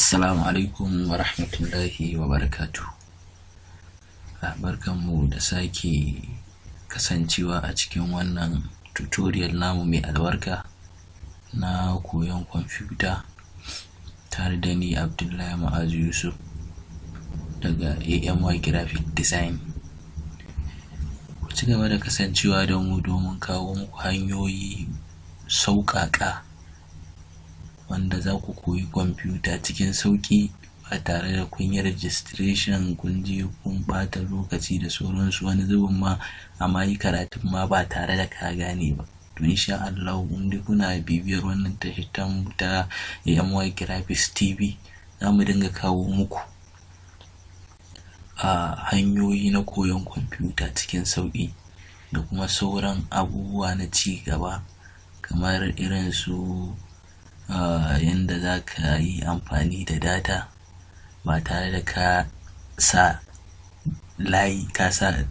Assalamu alaikum wa rahmatullahi wa barakatuhu. Barkanmu da sake kasancewa a cikin wannan tutorial namu mai albarka na koyon kwamfuta, tare da ni, Abdullahi Ma'azu Yusuf, daga AMY Graphic Design. Ku ci gaba da kasancewa da mu domin kawo muku hanyoyi sauƙaƙa wanda za ku koyi kwamfuta cikin sauƙi, ba tare da kun yi registration, kun je kun ɓata lokaci da sauransu, wani zubin ma a ma yi karatun ma ba tare da ka gane ba. To, insha Allahu, in dai kuna bibiyar wannan tashar tamu ta AMY Graphics TV, za mu dinga kawo muku hanyoyi na koyon kwamfuta cikin sauƙi da kuma sauran abubuwa na ci gaba, kamar irin su yanda za ka yi amfani da data ba tare da ka sa layi, ka sa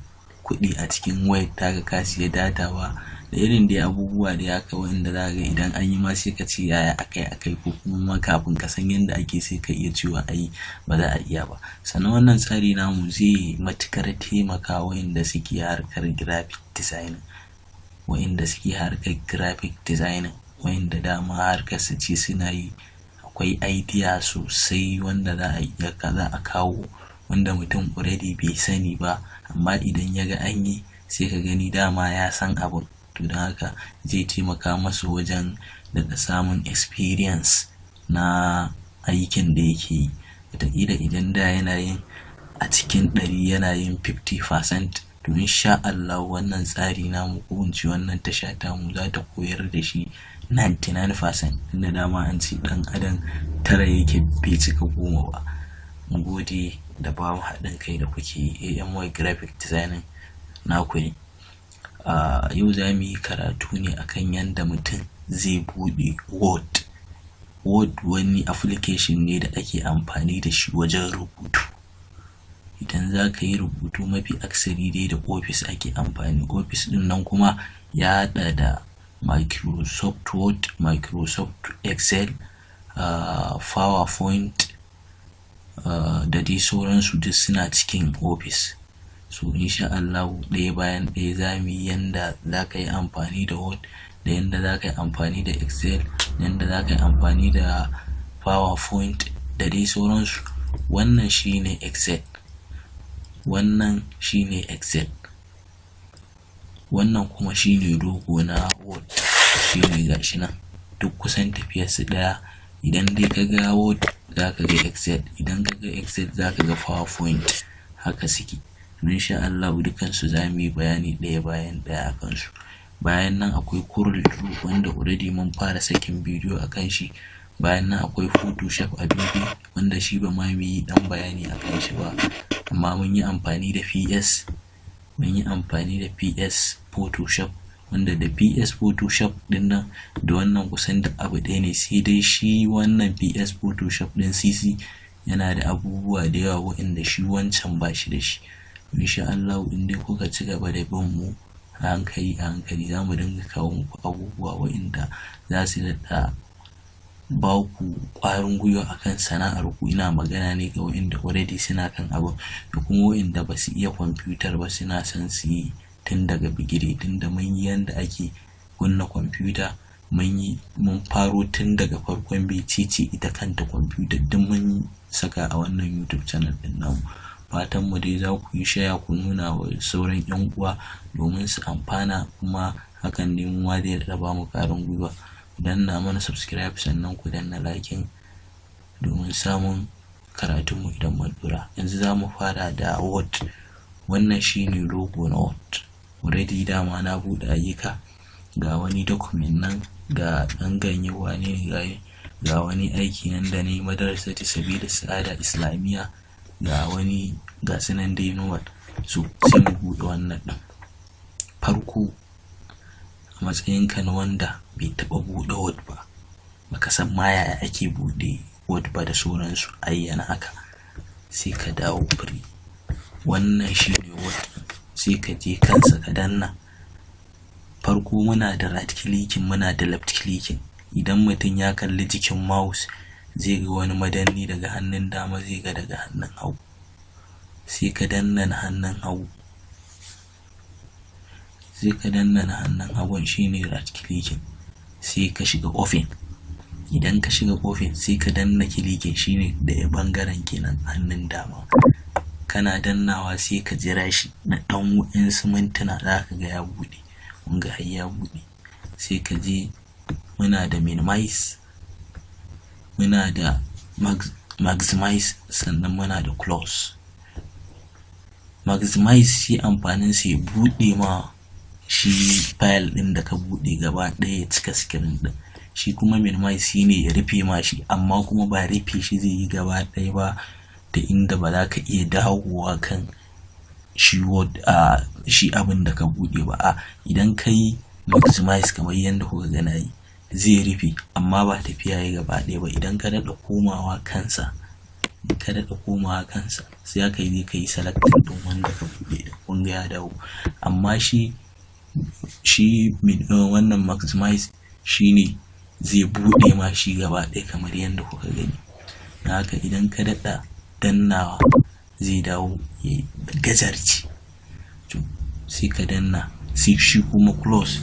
kuɗi a cikin wayar taka ka siya data ba, da irin dai abubuwa dai haka wanda za ka ga idan an yi ma sai ka ce yaya aka yi, ko kuma ma kafin ka san yanda ake, sai ka iya cewa ai ba za a iya ba. Sannan wannan tsari namu zai matuƙar taimaka wa'inda suke harkar graphic designing, wa'inda suke harkar graphic designing, wa'inda dama harkar su ce suna yi, akwai idea sosai wanda za a iya za a kawo, wanda mutum already bai sani ba, amma idan ya ga an yi, sai ka gani dama ya san abun. To, don haka zai taimaka masu wajen daɗa samun experience na aikin da yake yi. Wataƙila idan da yana yin a cikin 100 yana yin 50%, to insha Allahu wannan tsari namu, ko in ce wannan tasha tamu, za ta koyar da shi 99%, tunda dama an ce ɗan adam tara yake, bai cika 10 ba. Mun gode da bamu haɗin kai da kuke yi. AMY Graphic Designing naku ne. A yau za mu yi karatu ne akan yadda mutum zai buɗe Word. Word wani application ne da ake amfani da shi wajen rubutu. Idan za ka yi rubutu, mafi aksari dai da Office ake amfani. Office ɗin nan kuma ya haɗa da Microsoft Word, Microsoft Excel, PowerPoint, da dai sauransu, duk suna cikin Office. So insha Allahu, ɗaya bayan ɗaya za mu yi yanda za ka yi amfani da Word, da yanda za ka yi amfani da Excel, da yanda za ka yi amfani da PowerPoint, da dai sauransu. Wannan shine Excel. Wannan shine Excel. Wannan kuma shine logo na Word. Shine gashi nan. Duk kusan tafiyar su ɗaya. Idan dai ka ga Word, za ka ga Excel. Idan ka ga Excel, za ka ga PowerPoint. Haka suke. Insha Allahu dukansu za mu yi bayani ɗaya bayan ɗaya a kansu. Bayan nan akwai Corel Draw, wanda already mun fara sakin bidiyo a kan shi. Bayan nan akwai Photoshop Adobe, wanda shi ba ma mu yi ɗan bayani a kan shi ba. Amma mun yi amfani da PS, mun yi amfani da PS Photoshop, wanda da PS Photoshop ɗin nan da wannan kusan duk abu ɗaya ne, sai dai shi wannan PS Photoshop ɗin CC yana da abubuwa da yawa waɗanda shi wancan ba shi da shi. Insha Allahu, in dai kuka ci gaba da bin mu a hankali a hankali, za mu dinga kawo muku abubuwa waɗanda za su daɗa ba ku ƙwarin gwiwa akan sana'ar ku. Ina magana ne ga waɗanda already suna kan abun, da kuma waɗanda ba su iya kwamfutar ba, suna son su yi tun daga bigire, tun da mun yi yanda ake kunna kwamfuta, mun yi, mun faro tun daga farkon mecece ita kanta kwamfutar, duk mun saka a wannan YouTube channel ɗin namu. Fatan mu dai za ku yi share, ku nuna wa sauran 'yan uwa domin su amfana, kuma hakan ne mu ma zai daɗa bamu ƙwarin gwiwa. Ku danna mana subscribe, sannan ku danna liking domin samun karatunmu idan mun ɗora. Yanzu za mu fara da Word. Wannan shine logo na Word. Already dama na buɗe ayyuka, ga wani document nan, ga ɗan ganye, wane ne, ga wani aiki nan da nayi, Madrasati Sabila Sa'ada Islamiyya, ga wani, ga su nan dai normal. So sai mu buɗe wannan ɗin. Farko, a matsayinka na wanda bai taɓa buɗe Word ba, baka san ma yaya ake buɗe Word ba da sauransu, ayyana haka, sai ka dawo free. Wannan shine Word. Sai ka je kansa ka danna. Farko muna da right clicking, muna da left clicking. Idan mutum ya kalli jikin mouse, zai ga right clicking, left clicking. Zai ga wani madanni daga hannun dama, zai ga daga hannun hagu. Sai ka danna na hannun hagu, sai ka danna na hannun hagun, shine right clicking, sai ka shiga open. Idan ka shiga open, sai ka danna clicking, shine ɗaya ɓangaren kenan, hannun dama. Kana dannawa, sai ka jira shi na ɗan wa'insu mintuna, za ka ga ya buɗe. Kun ga har ya buɗe. Sai ka je, muna da minimize, muna da maximize, sannan muna da close. Maximize shi amfanin sa ya buɗe ma shi file ɗin da ka buɗe gaba ɗaya, ya cika screen ɗin. Shi kuma minimize shine ya rufe ma shi, amma kuma ba rufe shi zai yi gaba ɗaya ba da inda ba za ka iya dawowa kan shi Word, a shi abin da ka buɗe ba. A idan ka yi maximize kamar yadda kuka ga na yi, zai rufe amma ba tafiya ya gaba ɗaya ba. Idan ka daɗa komawa kansa, ka daɗa komawa kansa, sai aka yi ka yi selecting ɗin wanda ka buɗe da kun ga ya dawo. Amma shi wannan maximize shine zai buɗe ma shi gaba ɗaya kamar yadda kuka gani. Don haka idan ka daɗa dannawa, zai dawo ya gajarce. To, sai ka danna. Sai shi kuma close,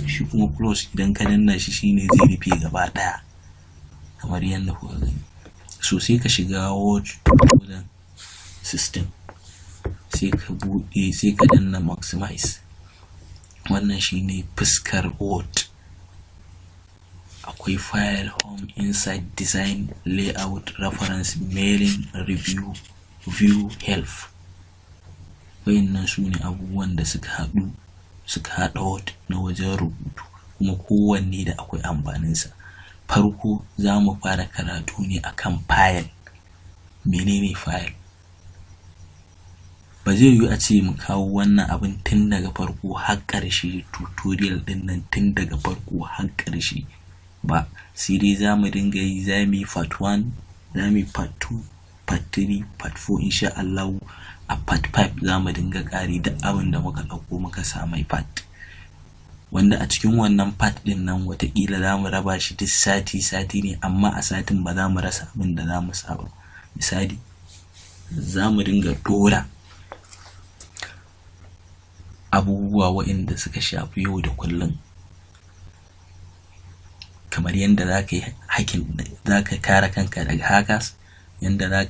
idan ka danna shi, shine zai rufe gaba ɗaya kamar yadda kuka gani. So sai ka shiga Word 2016, sai ka buɗe, sai ka danna maximize. Wannan shine fuskar Word. Akwai file, home, insert, design, layout, reference, mailing, review, view, help. Wayannan su ne abubuwan da suka haɗu suka haɗa Word na wajen rubutu, kuma kowanne da akwai amfaninsa. Farko za mu fara karatu ne akan file. Menene file? Ba zai yiwu a ce mu kawo wannan abin tun daga farko har ƙarshe, tutorial ɗin nan tun daga farko har ƙarshe ba, sai dai za mu dinga yi. Za mu yi part 1, za mu yi part 2, part 3, part 4. Insha Allahu a part 5 za mu dinga ƙari duk abin da muka ɗauko muka sa mai part, wanda a cikin wannan part ɗin nan watakila za mu raba shi duk sati sati ne, amma a satin ba za mu rasa abin da za mu sa ba. Misali, za mu dinga ɗora abubuwa waɗanda suka shafi yau da kullum, kamar yadda za ka yi hacking, za ka kare kanka daga hackers, yadda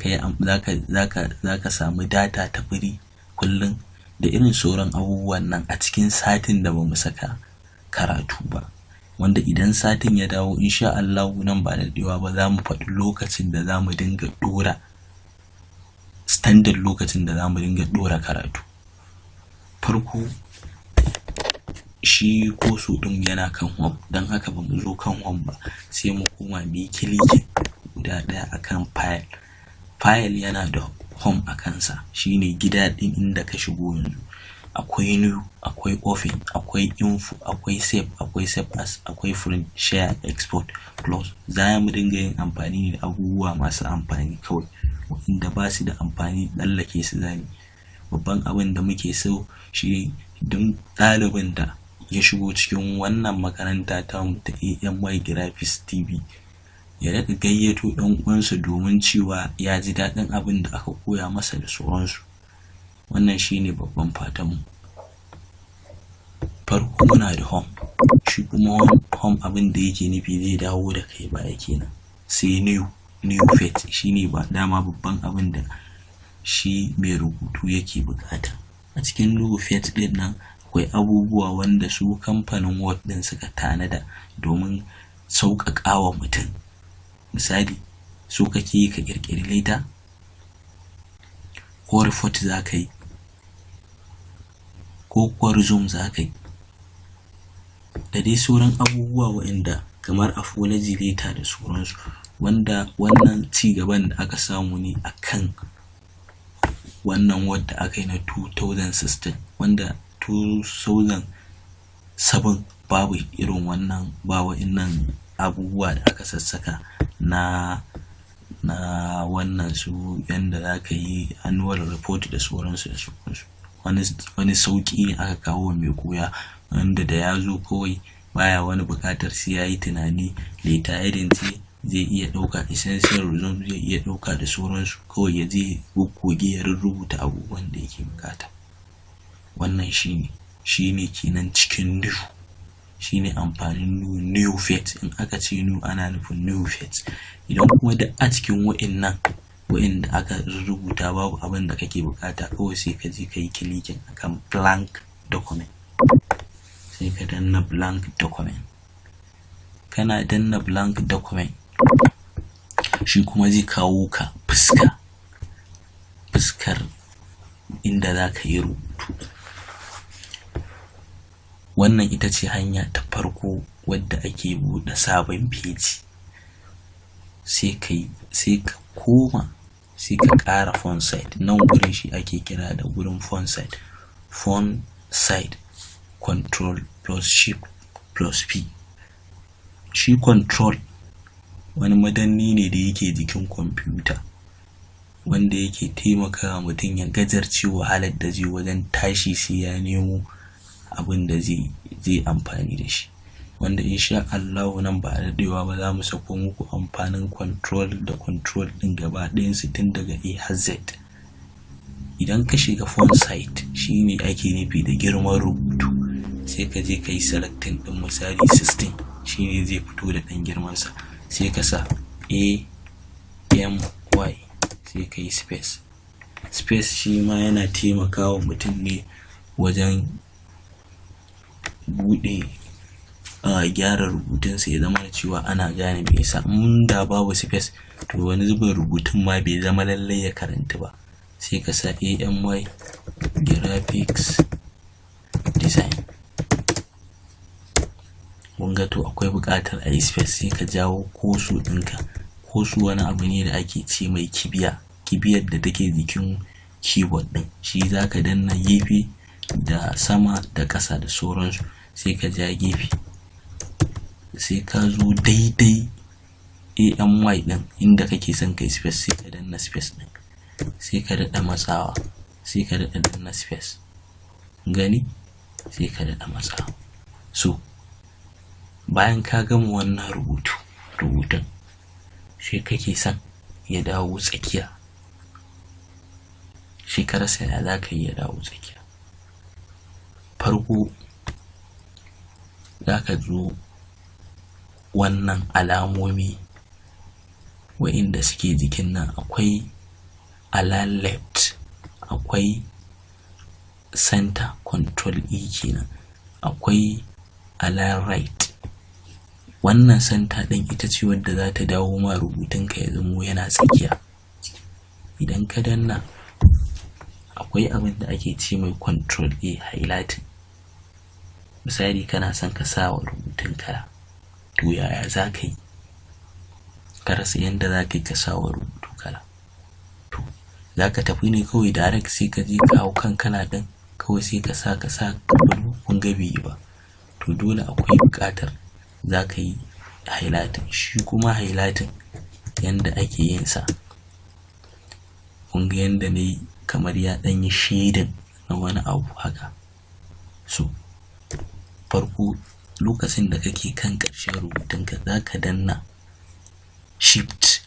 za ka samu data ta free kullum, da irin sauran abubuwan nan a cikin satin da ba mu saka karatu ba. Wanda idan satin ya dawo, insha Allahu nan ba da daɗewa ba, za mu faɗi lokacin da za mu dinga ɗora, standard lokacin da za mu dinga ɗora karatu. Farko shi cursor ɗin yana kan home, don haka ba mu zo kan home ba, sai mu koma mu yi clicking guda ɗaya akan file. File yana da home a kansa, shine gida ɗin inda ka shigo yanzu. Akwai new, akwai open, akwai info, akwai save, akwai save as, akwai print, share, export, close. Za mu dinga yin amfani da abubuwa masu amfani kawai, waɗanda ba su da amfani tsallake su zamu. Babban abin da muke so shi, duk ɗalibin da ya shigo cikin wannan makaranta tamu ta AMY Graphics TV, ya daɗa gayyato ɗan uwansa domin cewa ya ji daɗin abin da aka koya masa da sauransu. Wannan shine babban fatanmu. Farko muna da home. Shi kuma home abin da yake nufi, zai dawo da kai baya kenan. Sai new. New page shine ba dama babban abin da shi mai rubutu yake buƙata. A cikin new page ɗin nan akwai abubuwa wanda su kamfanin Word ɗin suka tanada domin sauƙaƙawa mutum. Misali, so kake yi ka ƙirƙiri letter ko report za ka yi, ko kuwa resume za ka yi, da dai sauran abubuwa waɗanda kamar apology letter da sauransu, wanda wannan ci gaban da aka samu ne a kan wannan Word da aka yi na 2016, wanda 2007 babu irin wannan, ba wa'innan abubuwa da aka sassaka na wannan su yanda za ka yi annual report da sauransu da sauransu. Wani sauƙi ne aka kawo wa mai koya, wanda da ya zo kawai baya wani buƙatar sai ya yi tunani letter heading ce Zai iya ɗauka essential resume, zai iya ɗauka da sauransu. Kawai ya je goggoge ya rurrubuta abubuwan da yake buƙata. Wannan shine kenan cikin new. Shine amfanin new, new page. In aka ce new, ana nufin new page. Idan kuma duk a cikin wa'innan wa'inda aka rubuta babu abin da kake buƙata, kawai sai ka je ka yi clicking akan blank document, sai ka danna blank document. Kana danna blank document, shi kuma zai kawo ka fuskar inda za ka yi rubutu. Wannan ita ce hanya ta farko wadda ake buɗe sabon feji. Sai ka koma, sai ka ƙara font size. Nan gurin shi ake kira da gurin font size. Font size, Control plus Shift plus P. Shi Control wani madanni ne da yake jikin kwamfuta wanda yake taimakawa mutum ya gajarce wahalar da zai wajen tashi sai ya nemo abin da zai amfani da shi, wanda insha Allahu nan ba da daɗewa ba za mu sako muku amfanin control da control ɗin gaba ɗayansu tun daga A har Z. Idan ka shiga font size, shine ake nufi da girman rubutu. Sai ka je ka yi selecting ɗin misali 16, shine zai fito da ɗan girmansa. Sai ka sa AMY, sai ka yi space. Space shi ma yana taimakawa mutum ne wajen buɗe gyara rubutunsa ya zama cewa ana gane me yasa. In da babu space, to wani zubin rubutun ma bai zama lallai ya karantu ba. Sai ka sa AMY Graphics Design. Kun ga, to akwai buƙatar a yi space. Sai ka jawo cursor ɗinka. Cursor wani abu ne da ake ce mai kibiya, kibiyar da take jikin keyboard ɗin. Shi za ka danna gefe da sama da ƙasa da sauransu. Sai ka ja gefe, sai ka zo daidai AMY ɗin inda kake son kai space, sai ka danna space ɗin. Sai ka daɗa matsawa, sai ka daɗa danna space. Gani, sai ka daɗa matsawa. So bayan ka gama wannan rubutun, sai kake son ya dawo tsakiya. Shi ka rasa ya za ka yi ya dawo tsakiya. Farko za ka zo wannan alamomi wa'inda suke jikin nan. Akwai align left, akwai center, Control E kenan, akwai align right. Wannan center ɗin ita ce wadda za ta dawo ma rubutunka ya zamo yana tsakiya. Idan ka danna, akwai abin da ake ce mai Control A, highlighting. Misali, kana son ka sa wa rubutun kala, to yaya za ka yi? Ka rasa yanda za ka yi ka sa wa rubutu kala. To za ka tafi ne kawai direct, sai ka je ka hau kan kala ɗin kawai, sai ka sa blue. Kun ga bai yi ba. To dole akwai buƙatar za ka yi highlighting. Shi kuma highlighting, yanda ake yin sa, kun ga yanda na yi kamar ya ɗan yi shading na wani abu haka. So farko, lokacin da kake kan ƙarshen rubutunka, za ka danna Shift.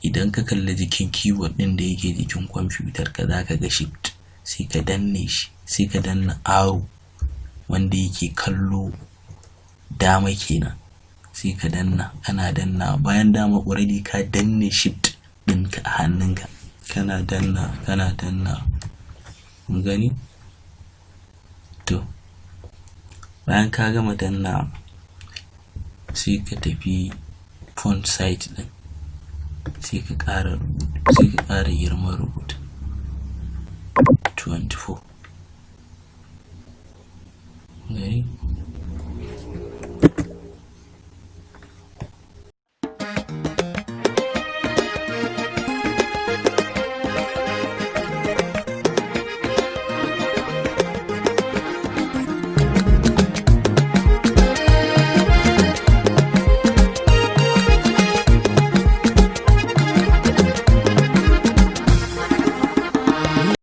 Idan ka kalli jikin keyboard ɗin da yake jikin kwamfutar ka, za ka ga Shift, sai ka danne shi. Sai ka danna arrow wanda yake kallo dama kenan, sai ka danna. Kana danna, bayan dama already ka danne Shift ɗinka a hannunka, kana danna, kana danna. Kun gani? To bayan ka gama danna, sai ka tafi font size ɗin, sai ka ƙara girman rubutu 24. Gani?